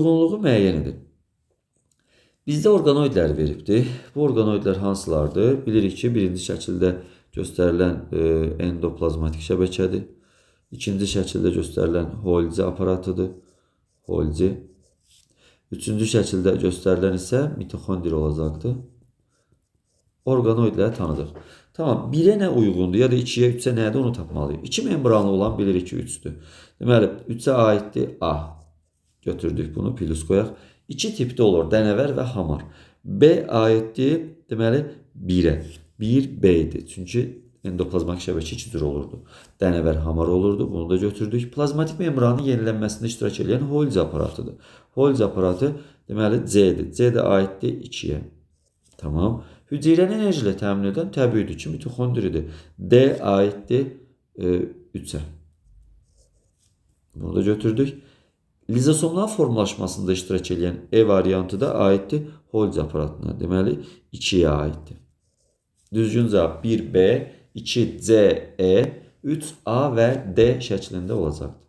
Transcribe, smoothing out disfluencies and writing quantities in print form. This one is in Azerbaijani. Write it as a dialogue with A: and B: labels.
A: Uyğunluğu müəyyən edin. Bizdə orqanoidlər veribdir. Bu orqanoidlər hansılardır? Bilirik ki, birinci şəkildə göstərilən endoplazmatik şəbəkədir. İkinci şəkildə göstərilən Holzi aparatıdır. Holzi. Üçüncü şəkildə göstərilən isə mitoxondri olacaqdır. Orqanoidləri tanıdıq. Tamam, 1-ə nə uyğundur ya da 2-yə, 3-ə nədir onu tapmalıyıq. 2 membranlı olan bilirik ki, 3-dür. Deməli, 3-ə aiddir A. Götürdük bunu, plus qoyaq. İki tipdə olur, dənəvər və hamar. B aiddir, deməli, 1-ə. 1 B-dir. Çünki endoplazmatik şəbəkə iki cür olurdu. Dənəvər hamar olurdu. Bunu da götürdük. Plazmatik membranın yenilənməsində iştirak edən Holzi aparatıdır. Holzi aparatı deməli C-dir. C də aiddir 2-yə. Tamam. Hüceyrəni enerji ilə təmin edən təbiidir ki, mitoxondridir. D aiddir 3-ə. Bunu da götürdük. Lizosomların formalaşmasında iştirak edən E variantı da aiddir Holzi aparatına. Deməli 2-yə aiddir. Düzgün cavab 1B, 2C, E, 3A və D şəklində olacaqdır.